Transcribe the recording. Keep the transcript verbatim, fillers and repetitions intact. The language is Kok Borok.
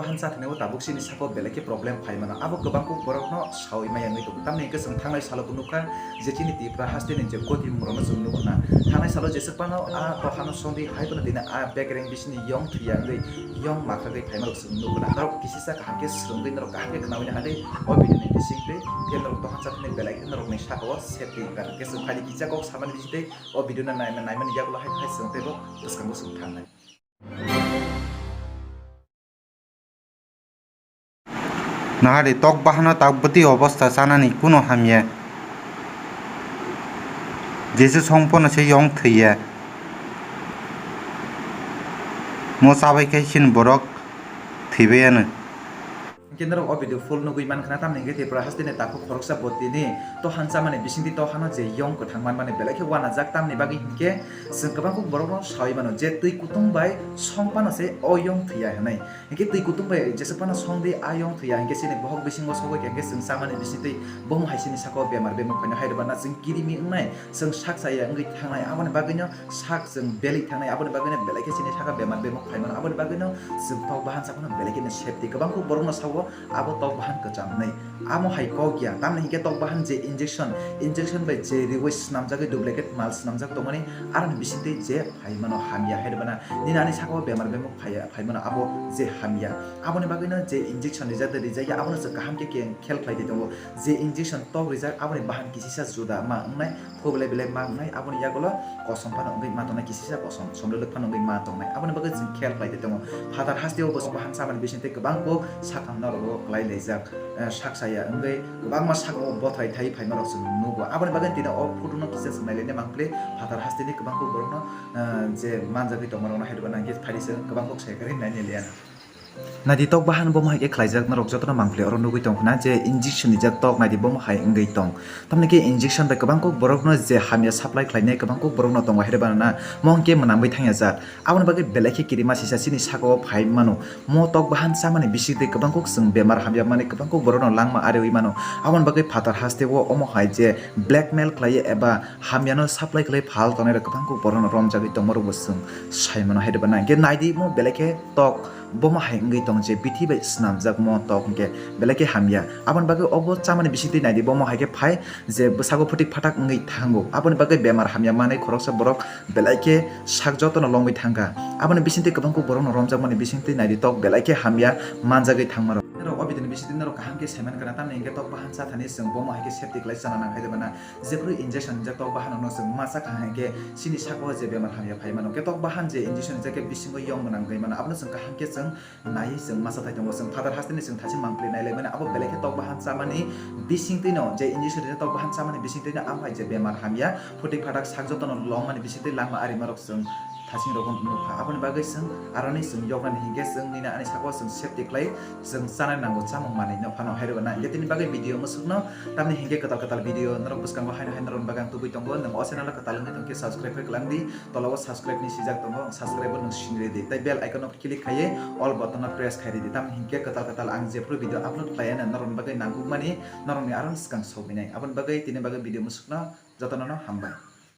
Bahan chathani o tabuk chini saka o belai khe problem phai mano. Abo kwbang kuk borok no sawi maya wngwi tongo. Tamni hwnkhe chwng thangnai salo bo nukha je chini Tripura haste ni je goti mung rok no chwng nukha na. Thangnai salo jeswk phano a toha no songdi hai phano tini a bekereng bisini yong thwiya wngwi yong makhagwi phaima rok chwng nukha na. Norok kisisa kaham khe swrwngwi norok kaham khe khnawi nai hwnwi o video ni bising twi phiya norok tohan chathani belai khe norok ni saka o safety wngkha. Hwnkhe chwng phaidi kisa kok samani bising twi o video no naima-, naimani yagulo hai khai chwng teibo bwskango chwng thangnai. Nahari tok bahano tabwtwi obostha chanani kuno hamya. Jesu songpono se yong thwiya. Mo chabai khe chini borok thwibai ano. Hwnkhe norok o video full nugwi mankha na, tamni hwnkhe Tripura hasteni takhuk khoroksa botini tohan chamani bisingtwi tohano je yong kwthang manmani belai khe uanajak, tamni bagwi hwnkhe chwng kwbang kuk borokno sawi mano je twi kutung bai songphano se o yong thwiya hwnwi. Hwnkhe twi kutung bai jeswk phano songdi a yong thwiya hwnkhe chini bohok bisingo sogwi kha hwnkhe chwng chamani bisingtwi bomo hai chini saka o bemar bemuk phaino hai rwmana chwng kirimi wngnai, chwng sak chaya wngwi thangnai, aboni bagwino sak chwng belwi thangnai, aboni bagwino belai khe chini saka bemar bemuk phaimano, aboni bagwino chwng tok bahan saphano belai kheno safety. Kwbang kuk borokno sao abo tok bahan kwcham hwnwi, amo hai kok ya, tamni hwnkhe tok bahan je injection, injection bai je riwi swnamjagwi duplicate mal swnamjak tongmani, aroni bisingtwi je phaimano hamya hai rwmana. Nini ani saka o bemar bemuk phaiya, phaimano abo je hamya. Aboni bagwino je injection rijak de rijak ya, abono chwng kaham khe khe khel khlai di tongo. Je injection tok rijak, aboni bahan kisisa juda ma wngnai, pho belai belai ma wngnai, aboni yagulo kosom phano wngwi ma tongnai, kisisa kosom, somlelwk phano wngwi ma tongnai. Aboni bagwi chwng khel khlai di tongo. Phatar hasteo bo bahan chamani bisingtwi kwbang kuk sakang norok o kwlai laijak, eh, sak saya wngwi kwbangma sakao bothrai thai phaima rok chwng nugo. Aboni bagwi tini o photo no kisa chwng nailaina mangpili phatar hasteni kwbang kuk borokno, eh, je manjagwi tongma rokno hai rwna hwnkhe phaidi se kwbang kuk sai kwrwi naina liya. Naidi tok bahan bomo hai khe khlaijak norok jotono mangpili oro nugwi tong khna je injection rijak tok naidi bomo hai wngwi tong. Tamni khe injection bai kwbang kuk borokno je hamya supply khlainai kwbang kuk borokno tongo hai rwna na mo hwnkhe mwnamwi thangya jat. Aboni bagwi belai khe kirima sisa chini saka o phai mano. Mo tok bahan chamani bisingtwi kwbang kuk chwng bemar hamya mani kwbang kuk borokno langma ariwi mano. Aboni bagwi phatar hasteo omo hai je blackmail khlaiwi eba hamyano supply khlai phal tongnai rok kwbang kuk borokno romjagwi tongma rokbo chwng sai mano hai rwna. Hwnkhe naidi mo belai khe tok bomo hai wngwi tong je bithi bai swnamjak mo tok hwnkhe belai khe hamya. Aboni bagwi obo chamani bisingtwi naidi bomo hai khe phai je bwsago phutik phatak wngwi thango. Aboni bagwi bemar hamya manwi khoroksa borok belai khe sak jotono longwi thangkha. Aboni bisingtwi kwbang kuk borokno romjakmani bisingtwi naidi tok belai khe hamya manjagwi thangma rok. Norok o video ni bisingtwi norok kaham khe saiman kana, tamni hwnkhe tok bahan chathani chwng bomo hai khe safety khlai chana nang hai rwna. Jephru injection rijak tok bahan no chwng masa kaham khe chini saka o je bemar hamya phai mano. Khe tok bahan je injection rijak khe bisingo yong gwnang wngwi mano. Abono chwng kaham khe chwng naiwi chwng masa thai tongo. Chwng phatar hasteni chwng thaching mangpili nailaimani abo belai khe tok bahan chamani bisingtwino je injection rijak tok bahan chamani bisingtwino amhai je bemar hamya phutik phatak sak jotono longmani bisingtwi langma arima rok chwng thaching rokno nukha. Aboni bagwi chwng aroni chwng yoknani hwnkhe chwng nini ani saka o chwng safety khlai chwng chanai nango chamung manwino phano hai rwna. Hwnkhe tini bagwi video mwswkno tamni hwnkhe kwtal kwtal video norok bwskango haino hai norokni bagwi ang tubui tongo. Nwng o channel o kwtal wngwi tongkhe subscribe khe kwlangdi. Tola o subscribe ni swijak tongo, subscribe o nwng sini rwdi. Tai bell icon o click khaiwi all button o press khai rwdi. Tamni hwnkhe kwtal kwtal ang jephru video upload khlai ano norokni bagwi nangkukmani norokni aro swkang sogwinai. Aboni bagwi tini bagwi video mwswkno jotono no hambai.